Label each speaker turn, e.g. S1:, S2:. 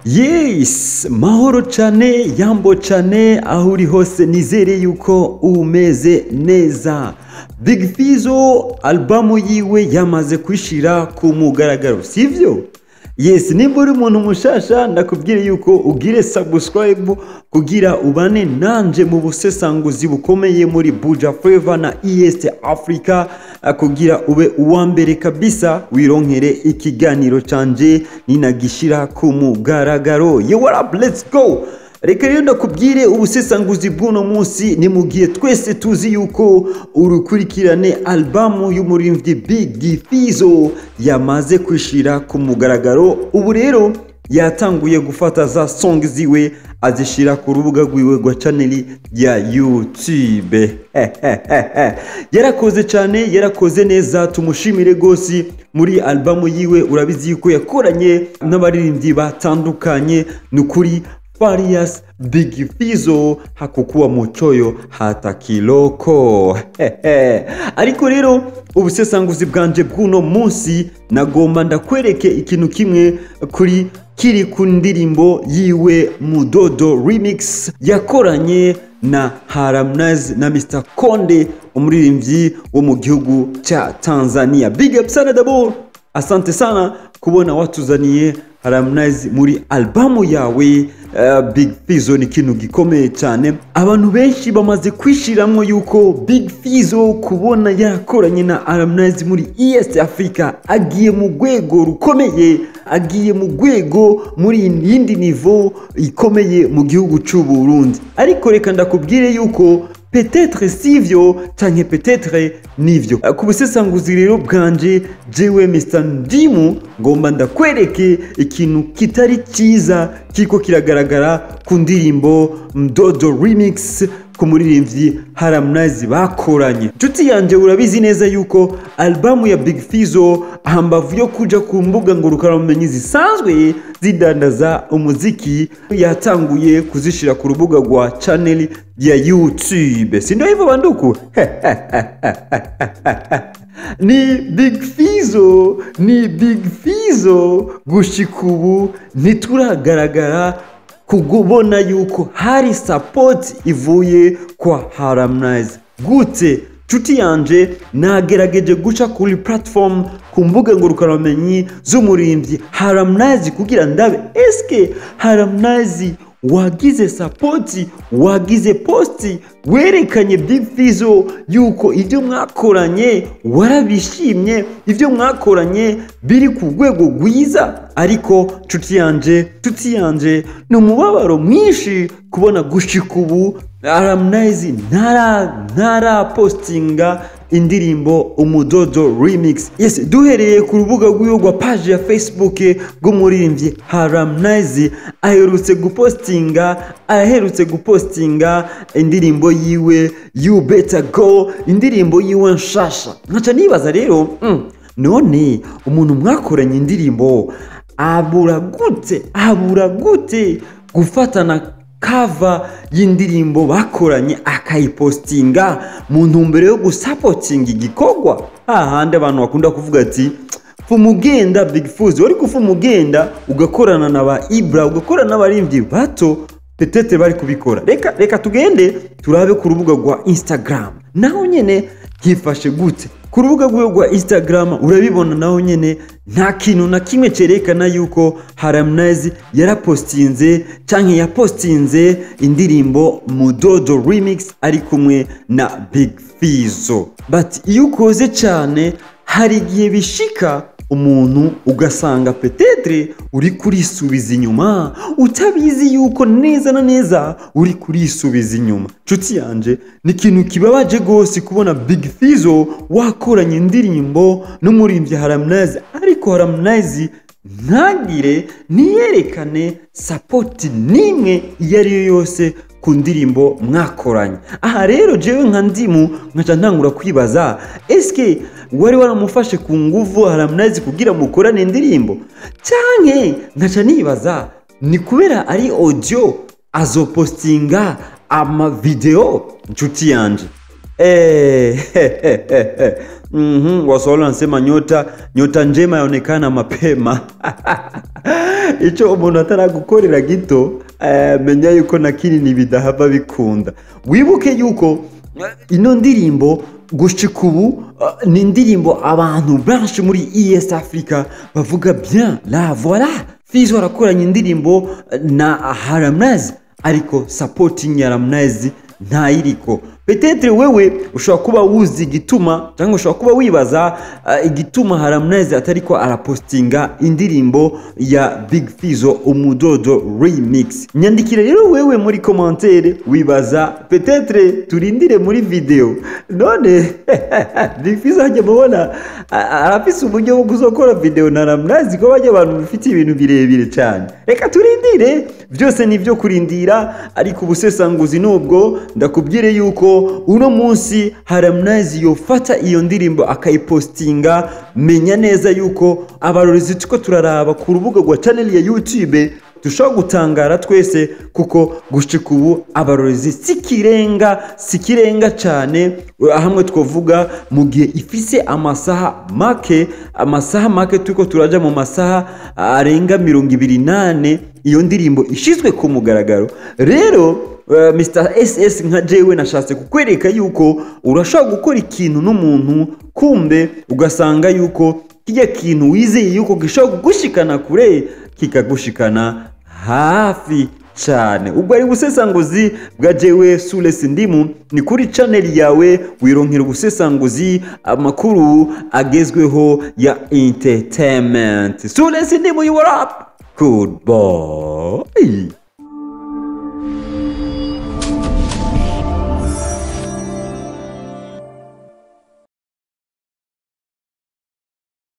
S1: Yes, mahoro cyane, yambo cyane, aho uri hose nizere yuko umeze neza. Big Fizzo albamu yiwe yamaze kwishira ku mugaragaro, sivyo? Yes, nimba uri umuntu mushasha ndakubwire yuko ugire subscribe kugira ubane nanje mu busesanguzi bukomeye muri Buja Flavor na East Africa, kugira ube uwa mbere kabisa wironkere ikiganiro canje ninagishira ku mugaragaro. Yo, what up, let's go. Reka rero ndakubwire ubusesanguzi bw'uno munsi ni mu gihe twese tuzi yuko urukurikirane albamu y'umuririmbyi Big Fizzo yamaze kwishira ku mugaragaro. Ubu rero yatanguye gufata za song ziwe azishira ku rubuga rwiwe rwa channel ya YouTube. Yarakoze cyane, yarakoze neza, tumushimire gose. Muri albamu yiwe urabizi yuko yakoranye n'abaririmbyi batandukanye. Nukuri Farious Big Fizzo hakukuwa muchoyo hata kiloko. Ariko rero ubusesanguzi bwanje bw'uno munsi nagomba ndakwereke ikintu kimwe kuri kiri ku ndirimbo yiwe Mudodo Remix yakoranye na Harmonize na Mr Konde, umuririmbyi wo mu gihugu cya Tanzania. Big up sana d'abord, asante sana kubona watuzaniye Harmonize muri albamu yawe. Big Fizzo ni ikintu gikomeye cyane, abantu benshi bamaze kwishiramwo yuko Big Fizzo kubona yarakoranye na Harmonize muri East Africa agiye mu rwego rukomeye, agiye mu rwego muri yindi niveau ikomeye mu gihugu cy'u Burundi. Ariko reka ndakubwire yuko peut-être sivyo canke peut-être nivyo. Ku busesanguzi rero bwanje jewe Mr Ndimu ngomba ndakwereke ikintu kitari cyiza kiriko kiragaragara ku ndirimbo Mdodo Remix ku muririmbyi Harmonize bakoranye. Nshuti yanje, urabizi neza yuko albamu ya Big Fizzo hambavu yo kuja ku mbuga ngurukanabumenyi zisanzwe zidandaza umuziki yatanguye kuzishira ku rubuga rwa channel ya YouTube. Si ndio hivyo banduku? Ni Big Fizzo, ni Big Fizzo gushika ubu ntituragaragara kubona yuko hari support ivuye kwa Harmonize. Gute? Nshuti yanje, nagerageje guca kuri platform ku mbuga ngurukanabumenyi z'umuririmbyi Harmonize kugira ndabe eske Harmonize wagize support, wagize post werekanye Big Fizzo yuko ibyo mwakoranye warabishimye, ibyo mwakoranye biri ku rwego rwiza. Ariko nshuti yanje, nshuti yanje, ni umubabaro mwinshi kubona gushika ubu Harmonize ntara postinga indirimbo Umudodo Remix. Yes, duhereye ku rubuga rw'iwe rwa page ya Facebook rw'umuririmbyi Harmonize, aherutse gupostinga indirimbo yiwe You Better Go, indirimbo yiwe nshasha. Nkaca nibaza rero, none umuntu mwakoranye indirimbo abura gute gufatana cover y'indirimbo bakoranye akayipostinga mu ntumbero yo gusapotinga igikorwa? Hahandi abantu bakunda kuvuga ati fumugenda Big Fizzo, wari kufumugenda ugakorana na ba Ibra, ugakorana n'abaririmbyi bato, peut-être bari kubikora. Reka tugende turabe ku rubuga rwa Instagram naho nyene hifashe gute. Ku rubuga rwiwe rwa Instagram urabibona naho nyene nta kintu na kimwe cerekana yuko Harmonize yarapostinze canke yapostinze indirimbo Mudodo Remix ari kumwe na Big Fizzo. But iyo ukoze cyane hari igihe bishika umuntu ugasanga peut-être uri kurisubiza inyuma utabizi yuko neza na neza uri kurisubiza inyuma. Nshuti yanje, ni ikintu kibabaje gose kubona Big Fizzo wakoranye indirimbo n'umuririmbyi Harmonize, ariko Harmonize ntagire, ntiyerekane support n'imwe iyo ari yo yose ku ndirimbo mwakoranye. Aha rero jewe nka Ndimu nkaca ntangura kwibaza, eske wari waramufashe ku nguvu Harmonize kugira mukorane indirimbo? Canke nkaca nibaza, ni kubera ari audio azopostinga ama video? Nshuti yanje, Waswahili wanasema nyota njema yaonekana mapema. Icyo umuntu ataragukorera gito, menya yuko na kinini bidahava bikunda. Wibuke yuko ino ndirimbo gushika ubu ni indirimbo abantu benshi muri East Africa bavuga bien la voilà, Fizzo arakoranye indirimbo na Harmonize, ariko supporting ya Harmonize ntayiriko. Peut-être wewe ushobora kuba wuzi igituma, cyangwa ushobora kuba wibaza igituma Harmonize atariko arapostinga indirimbo ya Big Fizzo Umudodo Remix. Nyandikire rero wewe muri commentaire, wibaza peut-être turindire muri video. None Big Fizzo hajya mubona arafise uburyo bwo kuzokora video na Harmonize, ko bajya abantu bifite ibintu birebire cyane. Reka turindire, byose ni ibyo kurindira, ariko ubusesanguzi nubwo ndakubwire yuko uno munsi Harmonize yofata iyo ndirimbo akayipostinga, menya neza yuko abarorizi tuko turaraba ku rubuga rwa channel ya YouTube dushobora gutangara twese, kuko gushika ubu abarorizi sikirenga cyane. Hamwe twavuga mu gihe ifise amasaha make, amasaha make, turiko turaja mu masaha arenga 24 iyo ndirimbo ishizwe ku mugaragaro. Rero Mr SS nka jewe nashatse kukwereka yuko urashobora gukora ikintu n'umuntu, kumbe ugasanga yuko kijya kintu wizeye yuko gishobora kugushikana kure kikagushikana hafi cyane. Ubwo ari ubusesanguzi bwa jewe Sules Ndimu, ni kuri channel yawe wironkera ubusesanguzi, amakuru agezweho ya entertainment. Sules Ndimu, you are up, good boy.